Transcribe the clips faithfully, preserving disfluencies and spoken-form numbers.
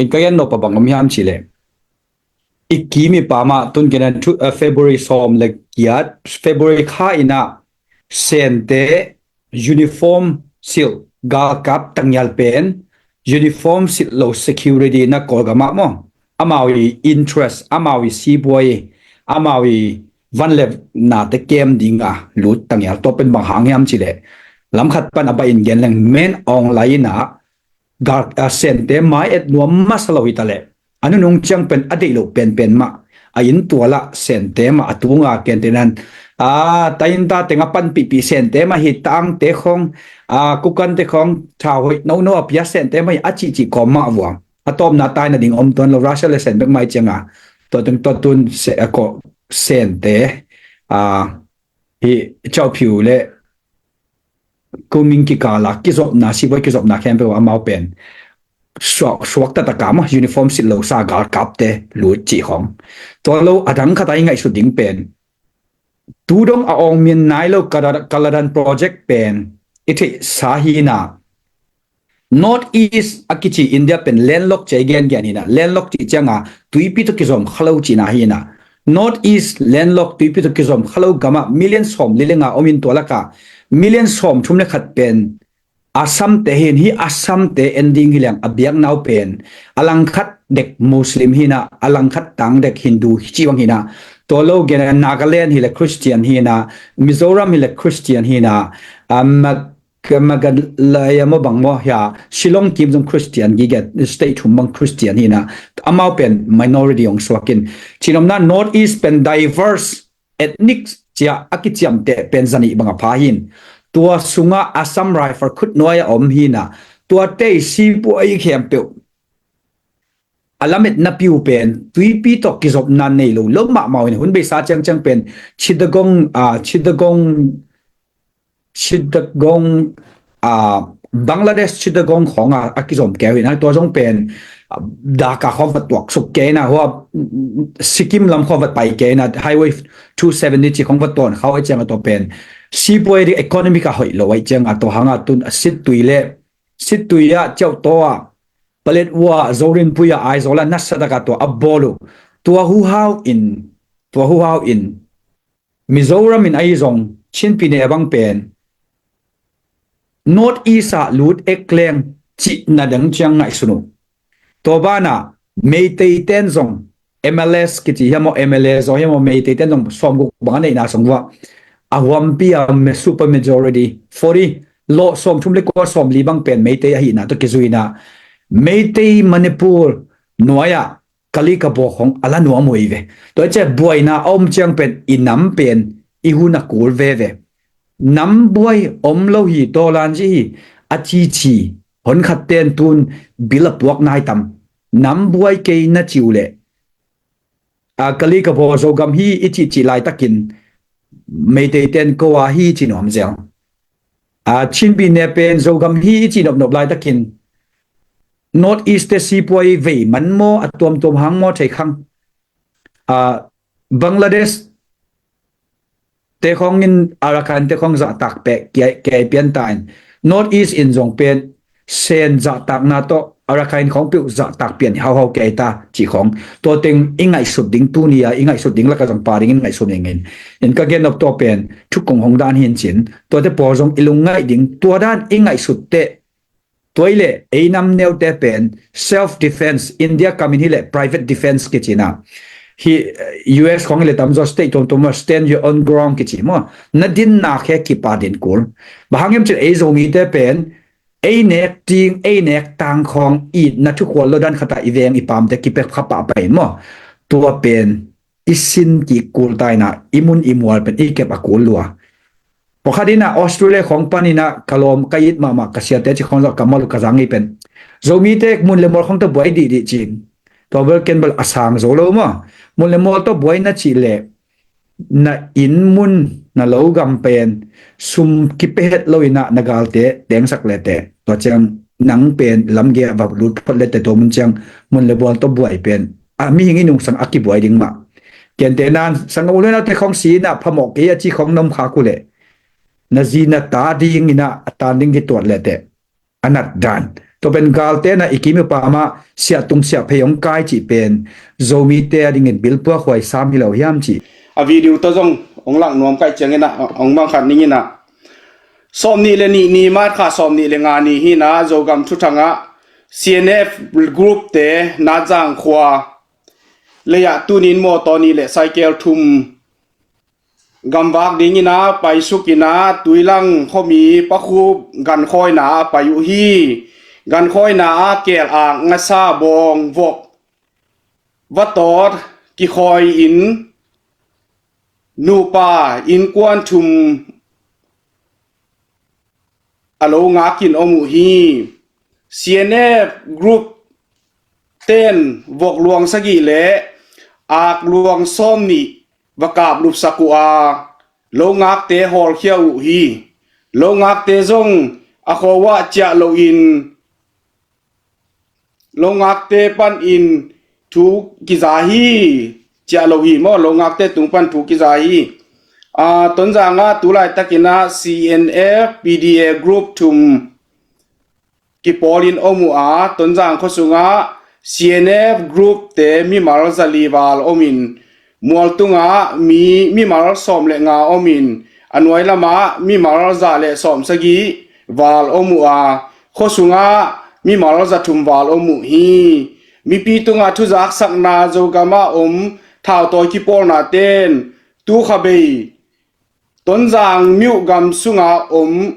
In ka gen nop a bang om hiam cih leh, i kim i pam ah tun gen an thu, eh, February sawm le giat, February kha in ah Sente uniform silh galkap tangial pen uniform silh lo security na Kawlgam ah maw, amau i interest, amau i sipuai, amau i van le nate kem ding a lut tangial, tua pen bang hang hiam cih leh, lam khat pan a bah in gen leng, Min Aung Hlaing in ah gal, a, Sente mai et nuam masa lo hi ta leh, a nunung ciang pen a deih loh penpen mah, a inn tual ah Sente mah a tung a, kente nan, a, ta inn ta teng a panpihpih Sente mah hi, tangte khong, a, kukante khong, thau hoih nono a pia Sente mah hi, a cihcih kawm mah vua. A tawpna taina ding om tuan lo, Russia le Sen bek mai ciang a, tua teng tua tun se, a, ko, Sente, a, hi, Kyaw Pyu le Kyaw Min kikal a kizopna, sipuai kizopna khempeuh amau pen suak, suakta tak a maw, uniform silh lo sa galkapte lut cih khong. Tua lo a dang khat a i ngaihsut ding pen, tu dong a awngmin nai lo Kala-, Kaladan project pen i theihsa hi in ah, North East a kici India pen landlock ci a i gengen hi in ah, landlock cih ciang a tuipi tawh kizom kha lo cihna hi in ah, North East landlock, tuipi tawh kizom kha lo gam ah million sawmli le nga om in, tua lak ah million sawmthum le khat pen Assamte hi in, hi Assamte en ding hi leng a biakna uh pen a langkhat dek Muslim hi in ah, a langkhat tang dek Hindu hi ci bang hi in ah, tua lo gen a Nagaland hi leh Christian hi in ah, Mizoram hi leh Christian hi in ah, a, Mag-, Meghalaya maw bang maw hia, Shillong kim zong Christian, gige state thum bang Christian hi in ah, amau pen minority hong suak in. Cih nopna North East pen diverse ethnic ci a a kiciamteh pen zanih bang a pha hi in. Tua sungah Assam Rifle khutnuai a om hi in ah, tuate i sipuai khempeuh a lametna piu pen tuipi tawh kizopna nei lo, lo mahmah in, hun beisa ciangciang pen Chittagong, a, Chittagong, Chittagong, a, Bangladesh Chittagong khong a, a kizom keu hi in ah, tua zong pen, a, Dhaka khong va tuak suk kei in ah, hua, Sikkim lam khong va pai kei in ah, Highway two seventy ci khong va tuan khau a ciang a, tua pen sipuai ding economic a hoih lo a ciang a, tua hang a tun a Sittwe le, Sittwe ah, Kyauktaw ah, Paletwa, Zorinpuia, Aizawl ah nasatak a tua a bawl uh. Tua huhau in, tua huhau in Mizoram in ahi zong Chin pyine bang pen North East ah lut ek leng cihna dang ciang ngaihsun uh. Tua banah Meitei ten zong M L S kici hiam aw, M L A zaw hiam aw, Meitei ten zong sawmguk bang a neihna sung vua a huampi a me-, super majority, forty, lawh sawmthum le kua, sawmli bang pen Meitei ahihna tawh kizui in ah, Meitei Manipur nuai ah Kali Kabaw khong a la nuam uh hi ve. Tua i ciah buaina a om ciang pen i nam pen i hun a kul veve. Nam buai om lo hi, tawlan ci hi, a cici, hon khat ten tun bil a puak nai tam. Nam buai kei na ci uh leh, a, Kali Kabaw Zogam hi i cihcih laitakin Meitei ten ko a hi ci nuam zel. A, Chin pyine pen Zogam hi i ci nopnop laitakin North East te sipuai vei man maw, a tuamtuam hang maw thei khang. A, Bangladesh te khong in Arakan te khong zahtak peh kiai, kiai pian ta in, North East in zong pen Sen zahtakna tawh Arakan khong peuh zahtak pian hauhau kiai ta cih khong. Tua teng i ngaihsut ding, tuni a i ngaihsut ding laka zong pa dingin ngaihsut ning in. In ka gen nop tua pen thukong hong dan hin cin, tuate pawl zong i lungngaih ding, tua dan i ngaihsut teh, tua i leh ei nam neute pen self defense, India kamin hi leh private defense kici in ah, hi, eh, U S khong hi leh tamzaw state tuamtuam ah stand your own ground kici maw. Na dinna khe kipa din kul. Bang hang hiam cih leh ei Zomite pen ei nek ding, ei nek tang khong itna thukhual lo dan khat ah i veng i pamte kipia kha pahpah in maw. Tua pen i sin kik kul ta in ah, i mun i mual pen i kep a kul lua. Pawlkhat in ah Australia khong pan in ah ka lawm, ka it mahmah ka siate cih khong zong ka mal uh ka zang hi pen, Zomite mun le mual khong tawh buai dihdih ci. Tua bel ken bel a sang zo lo maw. Mun le mual tawh buai na cih leh na inn mun, na lo gam pen sum kipia het lo in ah na galte tengsak le teh, tua ciang nang pen lamgei ah va lut phot le teh, tua mun ciang mun le mual tawh buai pen a mihing i nungsang a kibuai ding mah. Kente nan sang u le naute khong si in ah phamawh kei a ci khong na om khak uh leh, na zi na ta ding in ah a tan ding kituat le teh, a nat dan. Tua pen galte na i kim i pam ah siahtung siahphei hong kai cih pen Zomite a dingin bilpuak huai sam hi lo hiam cih a video tawh zong hong lak nuam kaih ciangin ah hong mangkhat ning in ah, sawm nih le nih ni, March kha sawm nih le nga ni hi in ah, Zogam thuthang ah C N F group te Nazang khua lei ah tuni in mawtaw nih le cycle thum gamvak dingin ah paisuk in ah, Tuilang khuami Pakhup gankhawina ah pai uh hi. Gankhawina ah keel, ak, ngasa, bawng, vok, vatawt kikhawi in nupa innkuan thum a lo ngakin om uh hi. C N F group ten vok luang sagih le ak luang sawm nih va kap lupsak uh a, lo ngakte hawlkhia uh hi. Lo ngakte zong a khua uh ah ciah loin, lo ngakte panin thu kiza hi. Ciah lo hi maw, lo ngakte tung pan thu kiza hi. A, Tonzang ah tu laitakin ah C N F P D A group thum kipawlin om uh a, Tonzang khua sungah C N F group te mimal zali val omin, mual tungah mi mimal sawm le nga omin, a nuai lamah mimal za le sawm sagih val om uh a, khua sungah mimal za thum val om uh hi. Mipi tungah thuzaksakna Zogam ah om thautawi kipawlna ten tu kha bei Tonzang miuh gam sunga om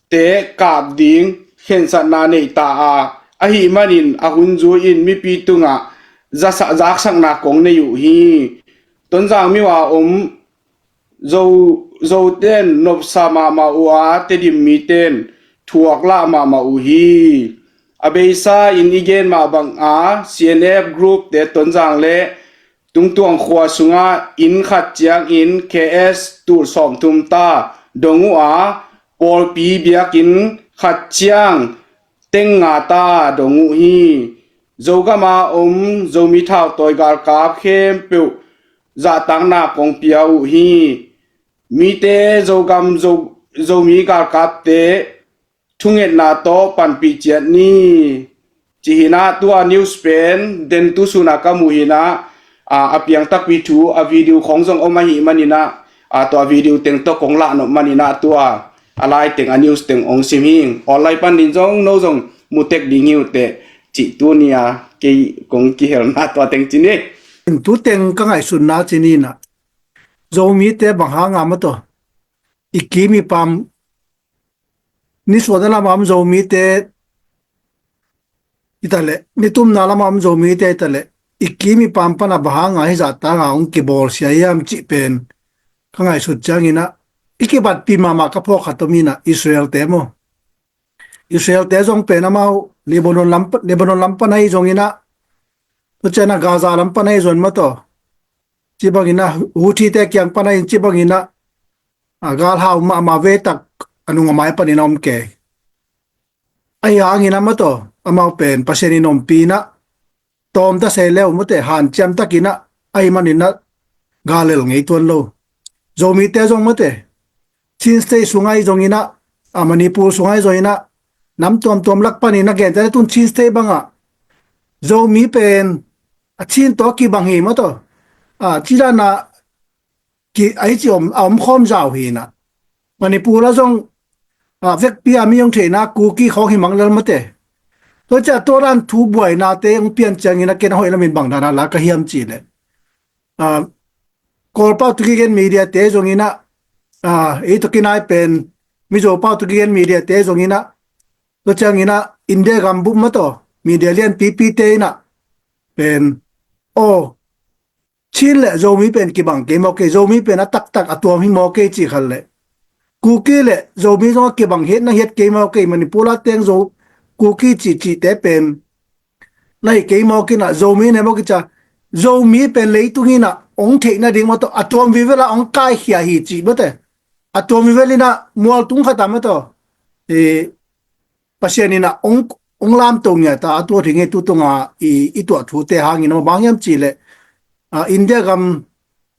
te kap ding khensatna nei ta a, ahih manin a hun zui in mipi tungah zasa-, zaksakna kong nei uh hi. Tonzang miuh a om Zo, Zoten nopsa mahmah uh a, Tedim miten thuak lah mahmah uh hi. A beisa in i gen mah bangin C N F group te Tonzang le Tungtuang khua sungah inn khat ciangin K S tul sawmthum ta dong uh a, pawlpi biakinn khat ciang teng nga ta dong uh hi. Zogam a om Zomi thautawi galkap khempeuh zahtakna kong pia uh hi. Mite Zogam Zo, Zomi galkapte thungetna tawh panpih ciat ni. Ci hi in ah, tua news pen den tu suna ka mu hi in ah, a, a piang takpi thu a video khong zong om ahih manin ah, a, tua video teng tawh kong lah nop manin ah, tua a lai teng a news teng hong sim hi. Online panin zong no zong mu tek ding hi uh teh, cih tuni a kei kong kihelna tua teng ci ni. Tu teng ka ngaihsutna ci ni in ah, Zomite bang hanga maw taw, i kim i pam, nisuahna lamah om Zomite, i ta leh, nitumna lamah om Zomite i ta leh, i kim i pam pana bang hanga hih zahta nga hong kibawlsia hiam cih pen ka ngaihsut ciangin ah, i kibatpih mahmah ka phawk khat om in ah, Israel te maw. Israel te zong pen amau Lebanon lam, Lebanon lam pan ahi zongin ah, tua ciang ah Gaza lam pan ahi zong maw taw, ci bangin ah, Houthi te kiang pan ahi ci bangin ah, a, galhau mahmah ve tak, a nung a mai panin a om kei. Ahi hangin ah maw taw, amau pen Pasian in ompih in ah, tawm ta sei leu maw te, hanciam takin ah, ahih manin ah gal lel ngei tuan lo. Zomite zong maw te, Chin State sung ahi zongin ah, a, Manipur sung ahi zongin ah, nam tuamtuam lak panin a gen ta le tun Chin State bangah Zomi pen a Chin tawh a kibang hi maw taw. A, ci dan ah ki, a, hi ci om, a om khawm zau hi in ah. Manipur ah zong, a, vekpi a mi hong theihna Kuki khawng hi mang lel maw te. Tua ciang tua dan thu buainate hong pian ciangin ah ken a hoih lamin bang dan a la ka hiam cih leh, a, Kawlpau tu kigen media te zongin ah, a, ei tawh kinai pen Mizo pau tu kigen media te zongin ah, tua ciangin ah India gambup maw taw, media lianpipi te in ah pen, aw, Chin le Zomi pen kibang kei maw kei, Zomi pen a taktak a tuam hi maw kei cih khat le, Kuki le Zomi zong a kibang hiat na hiat kei maw kei, Manipur a teng Zo, Kuki cihcihte pen na hi kei maw kei in ah, Zomi ne maw kei ci a, Zomi pen leitung in ah hong theih nading maw taw, a tuam vivel ah hong kaikhia hi cih maw te. A tuam vivel in ah mual tung khat ah maw taw, e, Pasian in ah hong, hong lamto ngiat a, a tuat hi ngei tu tunga i, i tuah thute hangin a, bang hiam cih leh, a, India gam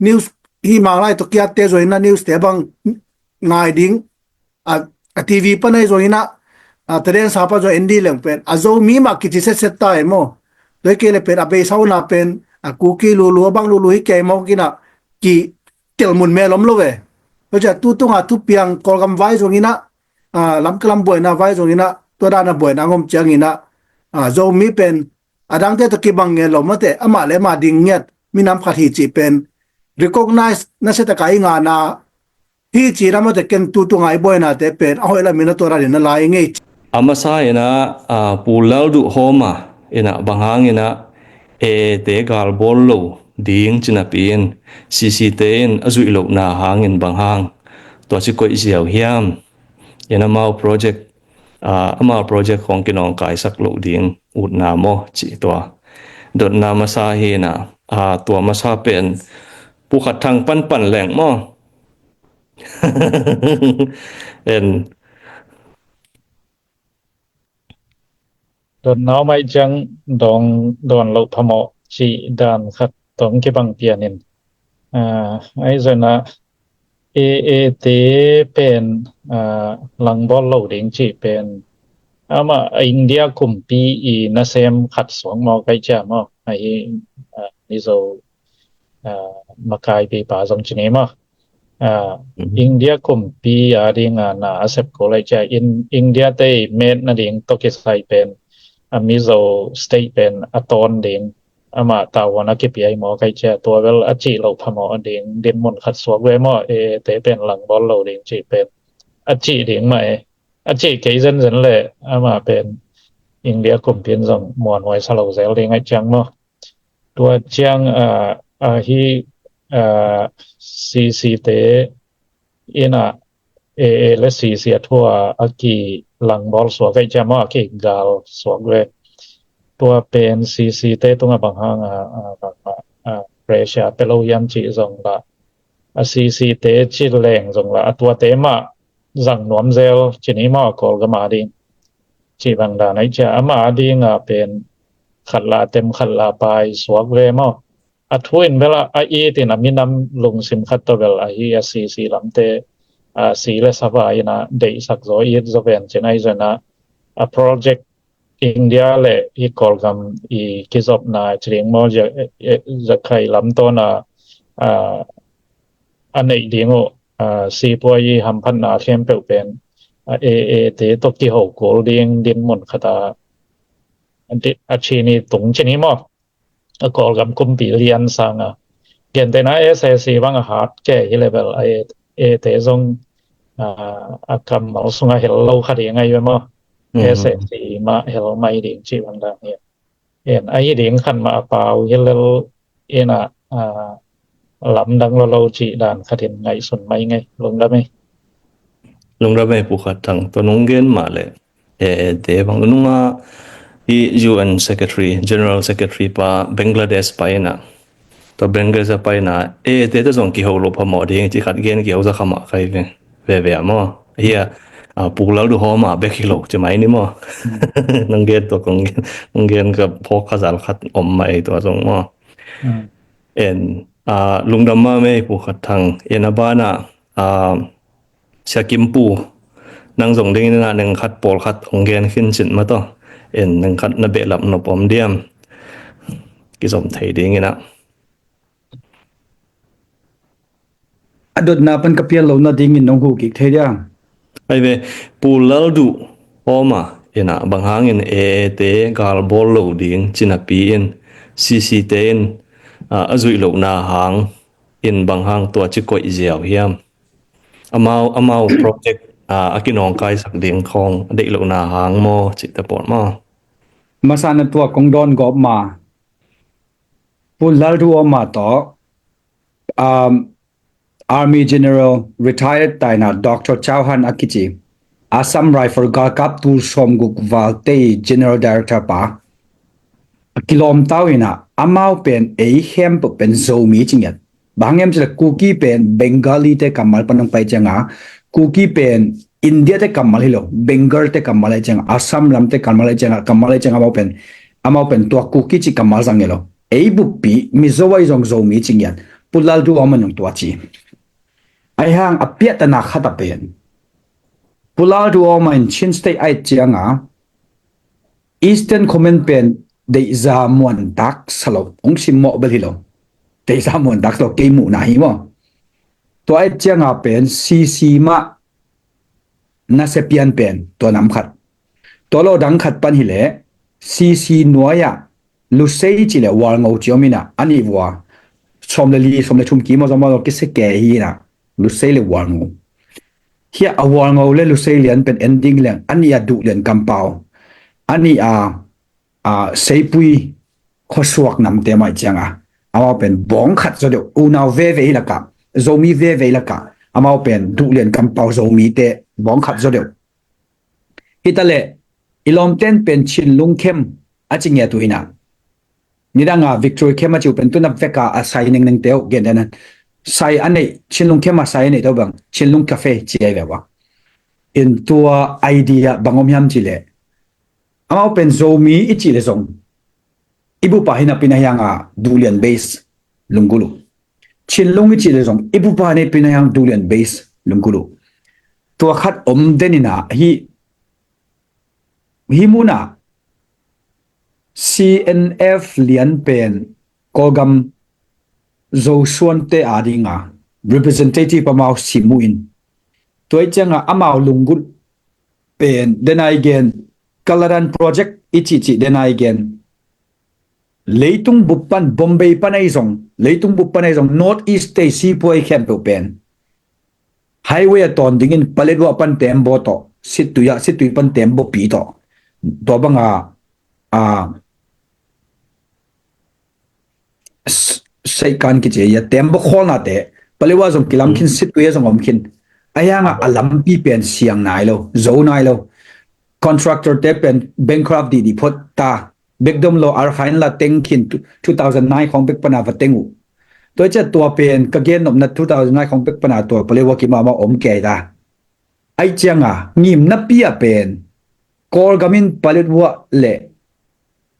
news hi mang lai tawh kiatte zongin ah news te bang ngai ding, a, a T V pan ahi zongin ah, a, tadeng sa pa zong en dih leng pen a Zomi mah kici setset ta e maw. Tua hi kei le pen a beisa uh na pen a Kuki lulu a bang lulu hi kei maw kinah ki telmun mel om lo ve. Tua ciah tu tunga thupiang Kawlgam vai zonginah, a, lamkalam buaina vai zonginah, tua dana buaina ngom cianginah, a, Zomi pen a dangte tawh kibang ngen lo mate, amah le amah ding ngiat minam khat hi cih pen recognize na setaka i ngana hi cih na mate, ken tu tunga i buainate pen a hoih lamin a tua danin a lai ngei. A masa inah, a, Pu Lalduh Hawma inah bang hanginah A A te galbawl lo ding cinapi in C C te in a zuih lohna hangin bang hang tua ci koih ziau hiam? In amau project, a, amau project khawng kinawngkaisak loh ding utna maw cih tua dotna masa hi inah, a, tua masa pen Pu Khat Thang panpan leng maw? En. Dotna om ahih ciang dong dawn loh phamawh cih dan khat tawh kibang pianin, a, ahi zongin ah A A te pen, a, langbawl lo ding cih pen amah India kumpi i nasem khat suak maw, kai cia maw, ahi, a, Mizo, a, makaipipa zong ci ni maw. A, India kumpi a dinga na a sep kul ahih ciang India te i met nading tawh kisai pen, a, Mizo state pen a tawn ding amah tavuan a kipia hi maw, kai cia tua bel a cih loh phamawh ding dinmun khat suak ve maw. A A te pen langbawl lo ding cih pen a cih ding mah e. A cih kei zenzen le amah pen India kumpi in zong muanhuai sa lo zel ding ahih ciang maw. Tua ciang, a, ahi, a, C C te inah A A le C C a thu a kilangbawl suak ahih ciang maw, a kigal suak ve. Tua pen C C te tungah bang hang a, a, bang, a, a, pressure pe lo hiam cih zong lah a C C te cih leng zong lah a tuate mah zang nuam zel ci ni maw, a Kawlgam a ding cih bang dan ahih ciang amah a dinga pen khat la tem khat la pai suak ve maw. A thu in bel a, a it in a minam lungsim khat tawh bel ahi a C C lamte, a, si le sava in a deihsak zaw it zaw ven cin ahi zongin a, a project India le hi Kawlgam i kizopna ci ding maw, Za-, e, e, Zakai lam tawn a, a, a neih ding uh, a, sipuai i hamphatna khempeuh pen, a, A A te tawh kiho kul ding dinmun khat a, a di-, a ci ni tung ci ni maw. A Kawlgam kumpi lian sanga. Gentehna S A C bang a hat kei hi le bel a A A te zong, a, a kammal sunga hel lo kha ding ahi ve maw. Mm. S A C mah hel mai ding cih bang dan hi. En, ahi ding khan mah a pau hi lel in a, a, lamdang lo lo cih dan khat in ngaihsun mai ngei, lungdam ei. Lungdam ei Pu Khat Thang, tua nong gen mah leh, A A te bang nunga i U N Secretary, General Secretary pa Bangladesh pai in a, tua Bangladesh a pai in a, A A te te zong kiho lo phamawh ding ci khat gen kiho za kha mah kai ve, ve ve a maw. Hi a, a, Pu Lalduhawma bek hi lo ci mai ni maw. Nong gen tua kong gen, nong gen ka phawk kha zal khat om mai tua zong maw. Mm. En, a, lungdam mahmah ei Pu Khat Thang, en a banah, a, Sia Kim Pu, nang zong dingin a neng khat pawl khat hong gen khin cin mah tawh. En neng khat na behlap nop om diam. Kizom thei dingin a. A dotna pan ka pial lo nadingin nong huh kik thei diam. Ai ve, Pu Lalduhawma in a bang hangin A A te gal bawl lo ding ci napi in C C te in, a, a zuih lohna hang in bang hang tua ci koih ziau hiam? Amau, amau project, a, a kinawngkaisak ding khawng a deih lohna hang maw cihte pawl maw? Masa na tua kong dawn gawp ma. Pu Lalduhawma tawh, um, Army General retired ta in a Doctor Chauhan a kici Assam Rifle galkap tul sawmguk valte i General Director pa a kilawm ta uh in a, amau pen ei khempeuh pen Zomi ci ngiat. Bang hang hiam cih leh Kuki pen Bengali te kammal pan hong pai ciang a, Kuki pen India te kammal hi lo, Bengal te kammal ahih ciang a, Assam lam te kammal ahih ciang a, kammal ahih ciang a amau pen, amau pen tua Kuki cih kammal zang hi lo. Ei buppi Mizo ahi zong Zomi ci ngiat. Pu Lalduhawma in hong tua ci. Ahi hang a piahtana khat a pen Pu Lalduhoma in Chin State a et cianga Eastern Command pen deihza muantak sa lo, hong simmawh bel hi lo. Deihza muantak sa lo, kei muhna hi maw. Tua a et cianga pen C C mah nasia pian pen tua nam khat. Tua lo dang khat pan hileh C C nuai-ah Lusei ci le Walngo ci om inah, a nih vua sawm le li, sawm le thum kim aw zong maw kisia ke hi inah, Lusei le Walngo. Hiah a Walngo le Lusei lian pen en ding leng a nih a Duhlian kampau, a nih a, a Seipui khuasuak namte mai cianga amau pen bawng khat zaw deuh, unau veve i lakah, Zomi veve i lakah amau pen Duhlian kampau Zomite bawng khat zaw deuh. Hitaleh i lawmten pen Chin Lungkhem a ci ngiat uh inah, nidanga Victory Camp a ci uh pen tuna veka a sai nengnengte uh gen dena, sai a neih, Chin Lungkhem a sai a neihte uh bang Chin Lung Cafe ci ai ve ua. In tua idea bang om hiam cileh, amau pen Zomi i cih le zong i bupa hi napi na hianga Duhlian base lunggulh uh. Chin Lung i cih le zong i bupa hi napi na hiang Duhlian base lunggulh uh. Tua khat om den inah hi, hi munah C N F lian pen Kawlgam Zosuante a dinga representative amau sim uh in, tua i cianga amau lunggulh pen denai gen, Kaladan Project i cihcih denai gen, leitung bup pan, Bombay pan ahi zong, leitung bup pan ahi zong, North East te sipuai khempeuh pen highway a tawn dingin Paletwa pan Tembaw tawh, Sittui ah, Sittui pan Tembaw pi tawh, tua banga a Seikan kici a Tembaw khawlnate Paletwa zong kilam khin, Sittui a zong om khin. A hianga a lampi pen siang nai lo, zo nai lo. Contractor te pen bankrupt dihdih phot ta. Bekdom lo Arkhain la teng khin, two thousand nine khawng bek pana va teng uh. Tua i ciah tua pen ka gen nopna two thousand nine khawng bek pana tua Paletwa kimama om kei ta. Ai cianga ngimna pi a pen Kawlgam in Paletwa le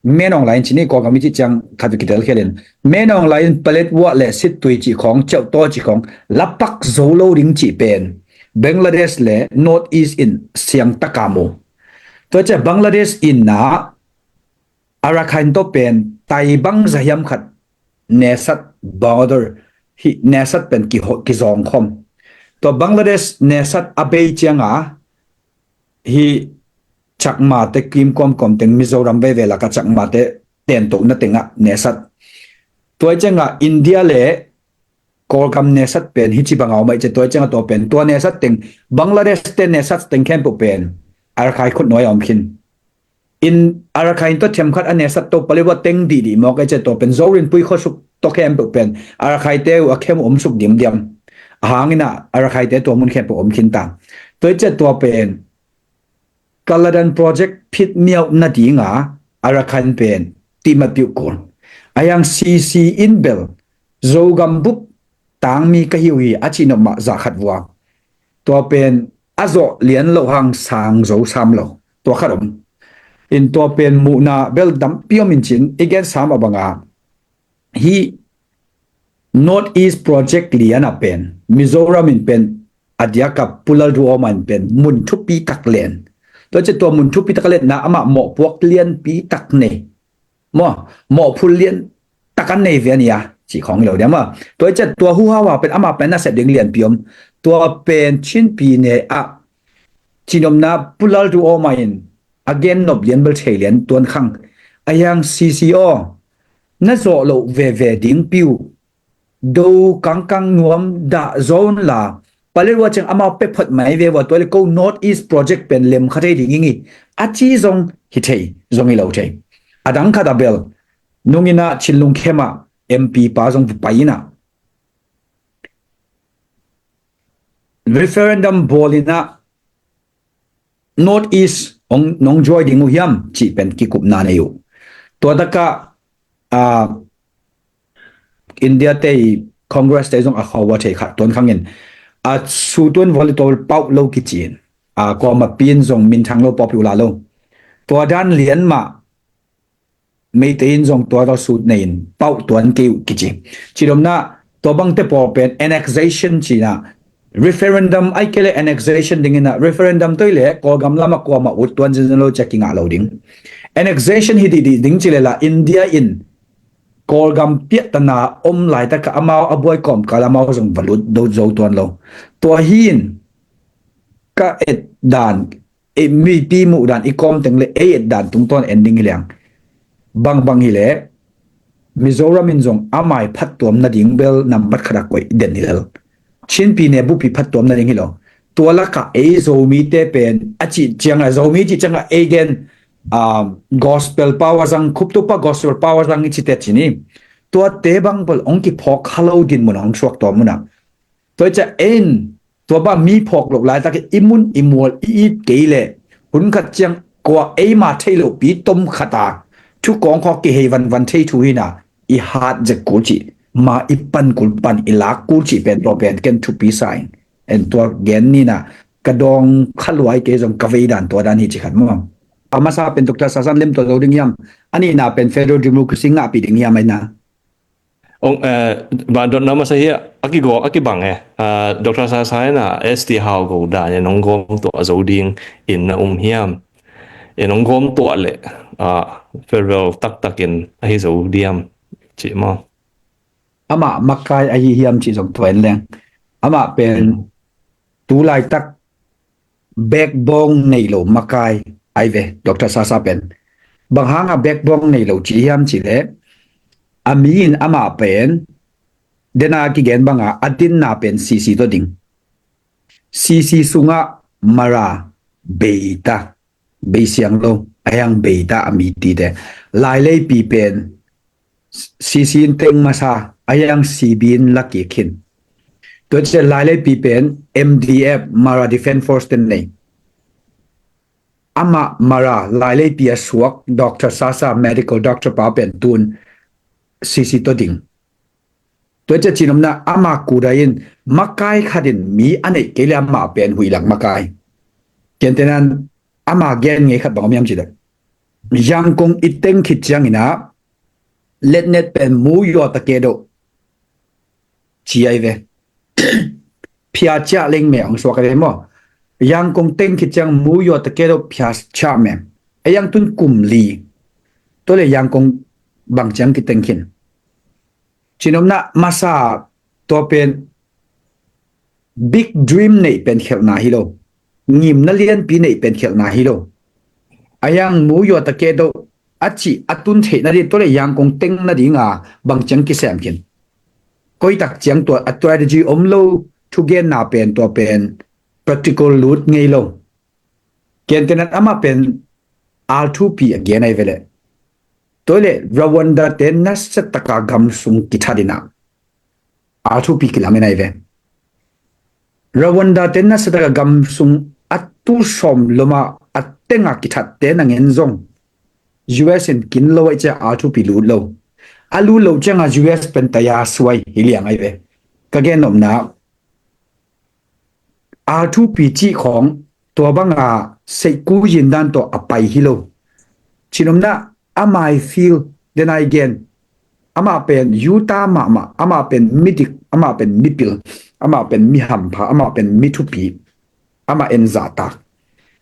Menawng lai in cih ni, Kawlgam i cih ciang khat kitel khialin, Menawng lai in Paletwa le Sittui cih khawng, Ceuhtaw cih khawng lapak zo lo ding cih pen Bangladesh le North East in siang taka mu. Tua ciah Bangladesh in na Arakan tawh pen tai bangza hiam khat nesat border hi, nesat pen kizawng khawm. Tua Bangladesh nesat a bei cianga hi Chakmate kim kawmkawm teng, Mizoram veve laka Chakmate tentohna tengah nesat. Tua i cianga India le Kawlgam nesat pen hi ci banga om ai cia, tua i cianga tua pen tua nesat teng, Bangladesh te nesat teng khempeuh pen Arakai khut nuai a om khin. In Arakai in tua themkhat a nesat to Paletwa teng dihdih mawk ai cia, tua pen Zorin pui khuasuk to khempeuh pen Arakai te uh a khem uh om suk dimdiam. A hangina Arakai te tua mun khempeuh om khin ta. Tua i cia tua pen Kaladan Project phit miauh nadinga Arakan pen timat piuh kul. A hiang C C in bel Zogam bup tangmi ka hi uh hi a cihnop mah zah khat vua. Tua pen a zawh lian loh hang sang zo sam lo. Tua khat om. In tua pen muhna bel dampi om in cin i gen sam a banga hi North East Project lian a pen Mizoram in pen a diaka Pu Lalduhoma in pen mun thupi tak len. Tua cia tua mun thupi tak a lenna amah mawhpuak lianpi tak nei. Maw, mawhphul lian tak a nei ve a nia cih khawng hi lo dia maw. Tua i cia tua huhau a pen amah pen a sep ding lianpi om. Tua pen Chinpi ne ah cihnopna Pu Lalduhoma in a gen nop lian bel thei lian tuan khang. A hiang C C aw, na zawh loh veve ding piu do kangkang nuam dah zawn la Paletwa ciang amau pe phot mai ve vua, tua le ko North East Project pen lem kha thei ding ing i a ci zong hi thei, zong hi lo thei. A dang khat a bel nungina Chin Lungkhem ah M P pa zong pai ina referendum bawl ina North East hong nong join ding uh hiam cih pen kikupna nei uh. Tua taka a India te i Congress te zong a khawva thei khat tuan khangin a su tuan voli tol pauh lo kicin a kuama pin zong minthang lo pawpi ula lo. Tua dan lian mah Meitei in zong tua tawh sut nei in pauh tuan kei uh kici. Cidomna tua bangte pawl pen annexation cina Referendum ai kei le annexation dingin ah, referendum toi le Kawlgam lamah kuamah ut tuan zenzen lo cia kingah lo ding. Annexation hi dih dih ding ci le la India in Kawlgam piahtana om laitakah amau a buai kawmkal amau zong va lut do zo tuan lo. Tua hi in ka et dan, i mipi muh dan i kawm teng le ei et dan tungtawn en ding hi liang. Bangbang hi le Mizoram in zong amai phattuam nading bel nambat khat a koih den hi lel. Chinpi ne bupi phattuam nading hi lo. Tua lakah ei Zomite pen a cih ciangah, Zomi cih ciangah ei gen, um, gospel power zang, khuptupa gospel power zang i cite cini. Tuate bang bel ong kiphawk halo din mun ong suak tua munah. Tua i ciah en tua bang mi phawk loh laitak i mun i mual i it kei le hun khat ciang kua eima thei lo pi tom khata thu kawng khawk kihei vanvan thei thu hina i hat zek kul cih ma i pan kul pan i lak kul cih pen tua pen ken thupi sa in en tua gen nina ka dawng khaluai kei zong ka vei dan tua dan hi ci khat maw? A masa pen Doctor Sasan lem tua zo ding hiam? A nihna pen federal democracy ngahpi ding hiam aina? Ong, eh, ba dotna masa hi a kigo a kibang eh. Ah, Doctor Sasa ina S T Hau go dan in ong gom tua zo ding in na um hiam? In ong gom tua le, ah, federal taktak in ahi zo diam ci maw? Amah makai ahi hiam ci zong tua in leng. Amah pen tu laitak backbone nei lo makai ai ve, Doctor Sasa pen. Bang hanga backbone nei lo ci hiam ci le a mi in amah pen dena kigen banga a dinna pen C C tawh ding. C C sungah Mara, Beita, Beisiang lo, a hiang Beita a mi tite. Laileipi pen C C in teng masa a hiang C B in la kik hin. Tua cia Laileipi pen M D F, Mara Defense Force ten nei. Amah Mara Laileipi a suak Doctor Sasa medical doctor pa pen tun C C tawh ding. Tua cia cinomna amah kuda in makai khat in mi a neih kei le amah pen huihlak makai. Kentenan amah gen ngei khat bang om hiam ci le Yangkong i teng khit ciangina letnet pen mu yua ta ke do ci ai ve. Phia cia leng me ang suak ai ve maw? Yangkong teng khit ciang mu yua ta ke do phia cia me. A yang tun kum li. Tua le Yangkong bang ciang ki teng khin. Cinomna masa tua pen big dream nei pen khelhna hi lo. Ngimna lianpi nei pen khelhna hi lo. A yang mu yua ta ke do a ci a tun theihna ding tua le Yangkong teng nadinga bang ciang kisem khin. Koitak ciang tua a strategy om lo thugenna pen tua pen practical lut ngei lo. Kentenan amah pen R two P a gen ai ve le. Tua le Rwanda te nasataka gam sung kithat ina. R two P kilam in ai ve. Rwanda te nasataka gam sung a tu sawm loma a tenga kithat te na ngen zong U S in kin lo ai cia R two P lut lo. A lut lo cianga U S pen taya suai hi liang ai ve. Ka gen nopna R two P cih khawng tua banga seihku yin dan tawh a pai hi lo. Cinomna amai feel den ai gen. Amah pen yuta mahmah, amah pen midik, amah pen mipil, amah pen mihampha, amah pen mithupi, amah en zahtak.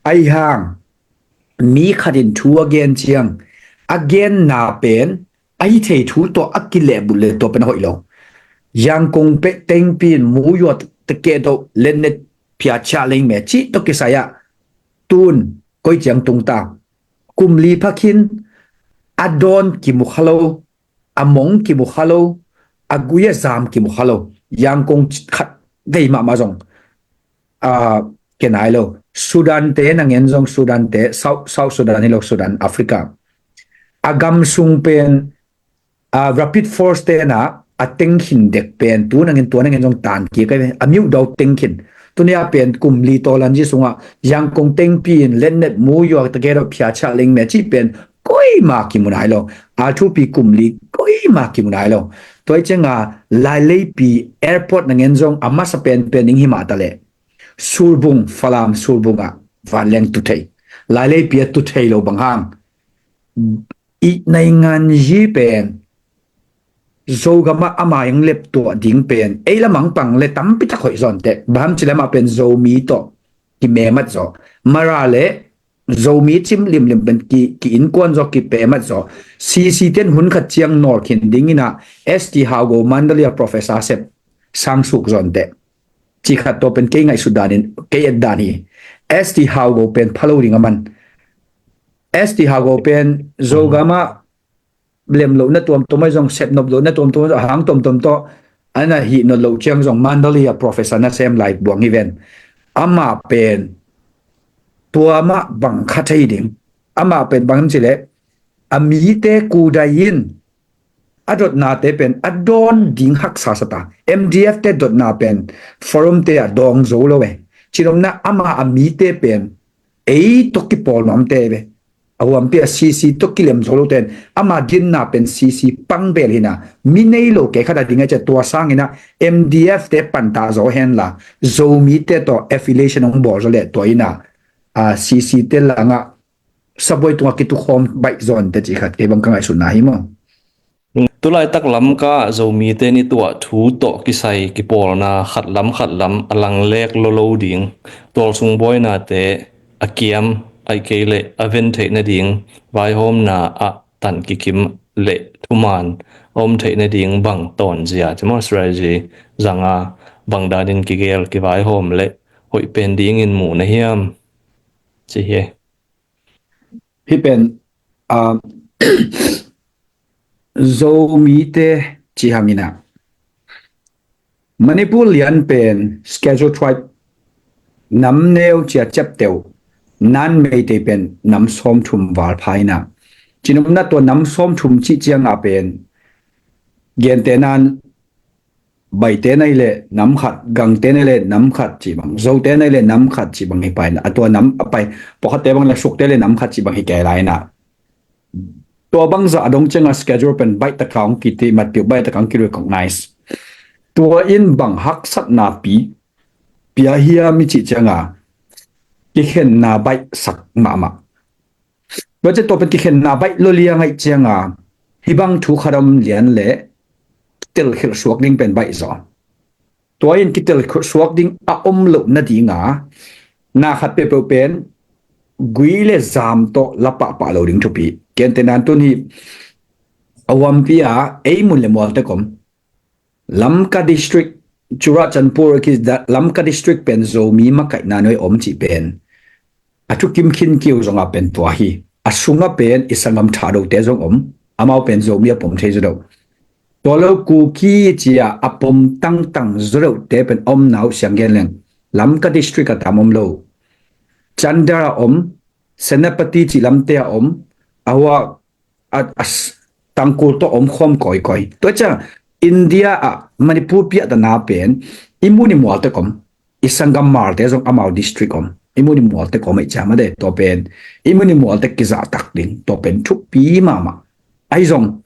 Ai hang mi khat in thu a gen ciang a genna pen ahi thei thu tawh a kilehbulh le tua pen a hoih lo. Yangkong peh tengpi in mu yua ta ke do letnet phia cia leng me cih tawh kisai ah tun koi ciang tung ta. Kum li phakhin a dawn kimu kha lo, a mong kimu kha lo, a gui a zam kimu kha lo. Yangkong khat vei mahmah zong a kenai lo. Sudan te na ngen zong Sudan te, South, South Sudan hi lo, Sudan, Africa. A gam sung pen a rapid force te na a tengkhin dek pen tu na ngen tua na ngen zong tan kik ai ve. A miuh dau tengkhin. Tunia pen kum li tawlan zi sungah Yangkong tengpi in letnet mu yua ta ke do phia cia leng me cih pen koima kimu nai lo. R two P kum li koima kimu nai lo. Tua i cianga Laileipi airport na ngen zong a masa pen pen ing hi mah ta le. Surbung, Falam Surbung ah vanleng tu thei. Laileipi a tu thei lo bang hang. I naingan yi pen Zogamah ama eng leptuah ding pen ei lamang pang le tampi tak hoih zawn teh. Bang hang cih leh amah pen Zomi tawh kimemat zaw. Mara le Zomi cim limlim pen ki, ki innkuan zaw, kipemat zaw. C C ten hun khat ciang nawl khin ding inah S T Haugo Mandalay a professor sep sang suk zawn teh. Ci khat tawh pen kei ngaihsut danin, kei et dan hi. S T Haugo pen phalo ding a man. S T Haugo pen Zogamah lem lohna tuamtuam ahi zong, sep nop lohna tuamtuam ahi zong, a hang tuamtuam tawh a na hih nop loh ciang zong Mandalay a professor nasem lai buang hi ven. Amah pen tua mah bang kha thei ding. Amah pen bang hang cih leh a mite kudai in a dotnate pen a dawn ding haksa sa ta. M D F te dotna pen forum te ah dawng zo lo e. Cinopna ama a mite pen ei tawh kipawl nuamte ve. A huampi a C C tawh kilem zo lo ten ama dinna pen C C pang bel hina, mi nei lo kei khat a ding a cia. Tua sangin a M D F te panta zo henla Zomi te tawh affiliation hong bawl zo le tua ina a C C te langah sabuai tungah kitukhawm baih zawn te cih khat kei bang ka ngaihsutna hi maw? Tulaitak Lamka ah Zomite ni tuah thu tawh kisai kipawlna khat lam khat lam a langlek lolo ding, tualsung buainate a kiam aih kei leh a ven theih nading vaihawmna ah tan kikim leh thuman a om theih nading bang tawnzia, cimo strategy zanga bang danin kigel kivaihawm leh hoih pen dingin mu na hiam? Ci hi. Hih pen, ah, Zomite ci hangin ah Manipur lian pen Schedule Tribe nam neu cia ciapteuh nan Meitei pen nam sawmthum valpha inah cinopna tua nam sawmthum cih cianga pen gentehnan Baite na hi leh nam khat, Gangte na hi leh nam khat cih bang, Zote na hi leh nam khat cih bang hi pai na. A tua nam a pai, pawlkhatte bang le Sukte le nam khat cih bang hi kei lai na. Tua bangzah a dong cianga schedule pen baih taka hong kiti, matpiu baih taka hong ki-recognize. Tua in bang haksatna pi, pia hiam i cih cianga kikhenna baihsak mahmah. Tua ciang tua pen kikhenna baih lo liang aih cianga hih bang thu khat om lian le kitelkhelh suak ding pen baih zaw. Tua in kitelkhelh suak ding a om loh nadinga na khat peuhpeuh pen gui le zam tawh la pahpah lo ding thupi. Gentehnan tun hi a huampi a ei mun le mual tek om Lamka District, Churachandpur ki da, Lamka District pen Zomi makaihna nuai om cih pen a thukim khin kiu zonga pen tua hi. A sunga pen i sanggam Thadote zong om, amau pen Zomi a pom thei zaw deuh. Tua lo Kuki cia a pom tangtang zaw deuhte pen a omna uh siang gen leng Lamka District a tam om lo. Chandel a om, Senapati cih lamte a om, a hua a, a s-, Tangkhul tawh om khawm kawikawi. Tua ciang India ah Manipur piahtana pen i mun i mual tek om, i sanggam Hmarte zong amau district om, i mun i mual tek om aih ciang made tua pen i mun i mual tek kizahtak ding tua pen thupi mahmah. Ahi zong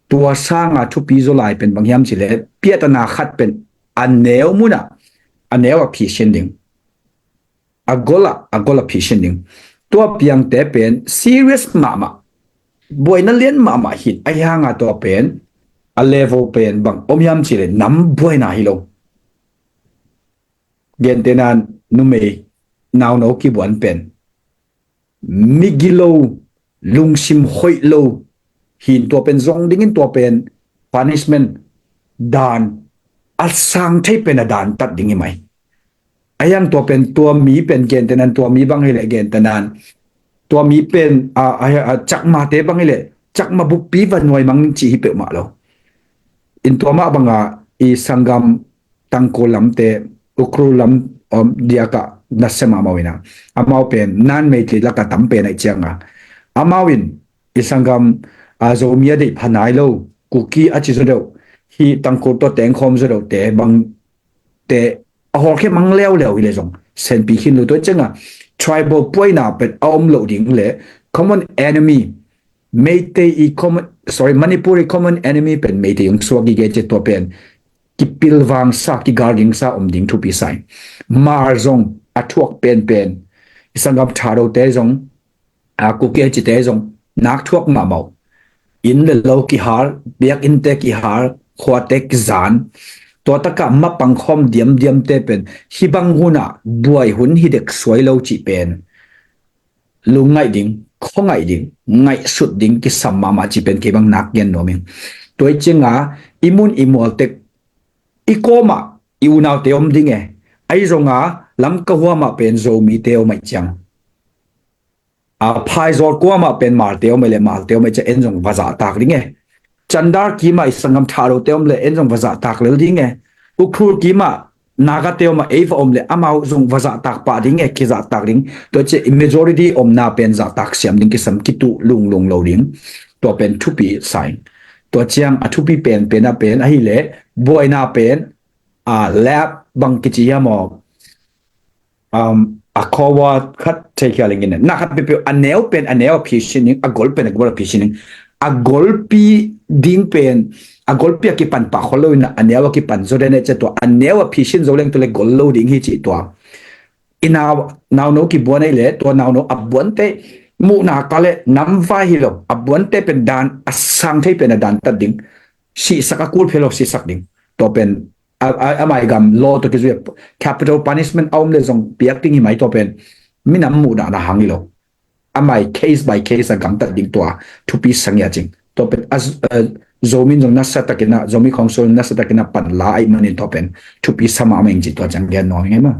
tua sanga thupi zaw lai pen bang hiam cih leh piahtana khat pen a neu munah a neu a phisin ding. A golah, a golah phisin ding. Tua piangte pen serious mahmah, buaina lian mahmah hi. Ahi hanga tua pen a level pen bang om hiam cih leh nam buaina hi lo. Gentehnan numei nauno kibuan pen migilo, lungsim hoih lo hin tua pen zong dingin tua pen punishment dan a sang thei pen a dan tat ding hi mai. A hiang tua pen tua mi pen gentehnan tua mi bang hileh gentehnan tua mi pen a, a, a Chakmate bang hileh Chakma buppi va nuai mang cih hi peuhmah lo. In tua mah banga i sanggam Tangkhul lamte, Ukhrul lam, um, diakah nasia mahmah uh ina. Amau pen nan Meitei laka tam pen aih cianga amau in i sanggam a Zomi a deih pha nai lo, Kuki a ci zaw deuh, hih Tangkhul tawh tengkhawm zaw deuhte bangte a hawlkhia mang leuleu hileh zong senpi khin lo. Tua cianga tribal puaina pen a om loh ding le common enemy, Meitei i common, sorry, Manipur i common enemy pen Meitei hong suak gige ci tua pen kipilvangsa, kigalgingsa om ding thupi sa hi. Hmar zong a thuak penpen, i sanggam Thadote zong, a Kuki a cite zong nak thuak mahmah uh. Inn le lo kihal, biakinnte kihal, khuate kizan. Tua takah mapang khawm diamdiamte pen hih bang hunah buai hun hi dek suai lo cih pen lungngaih ding, khuangaih ding, ngaihsut ding kisam mahmah cih pen kei bang nak gen nuam ing. Tua ih cianga i mun i mualtek i kawmah i unaute om ding e. Ahi zonga Lamka huamah pen Zomite om aih ciang, a, phaizawl kuamah pen Malte om aih le Malte om aih ciang en zong va zahtak ding e. Chandar kimah i sanggam Thadhote om le en zong va zahtak lel ding e. Ukhrul kimah Nagate om a ei va om le amau zong va zahtak pah ding e, kizahtak ding. Tua ciah i majority omna pen zahtak siam ding kisam, kituh lunglung lo ding. Tua pen thupi sa ing. Tua ciang a thupi penpen a pen ahileh buaina pen, a, lab bang kici hiam aw? Um, a khawa khat thei khia lengin na khat peuhpeuh a neu pen a neu a phisin ning, a gol pen a gol a phisin ning. A golpi ding pen a golpi a kipan pah khol lo in a neu a kipan zo den e, cia tua a neu a phisin zo leng tua le gol lo ding hi ci tua. I nau, nauno kibuan ei le tua nauno a buante muhna ka le namvai hi lo, a buante pen dan a sang thei pen a dan tat ding. Sihsak a kul phelo sihsak ding. Tua pen a, a, a mai gam law tua kizui a capital punishment a om le zong piak ding hi mai tua pen minam muhna na hang hi lo. A mai case by case a gamtat ding tua thupi sangia cing. Tua pen a, a, Zomi in zong nasa takin a, Zomi Council in nasa takin a pan la aih manin tua pen thupi sama a meng ci tua ciang gen nuam ing e maw.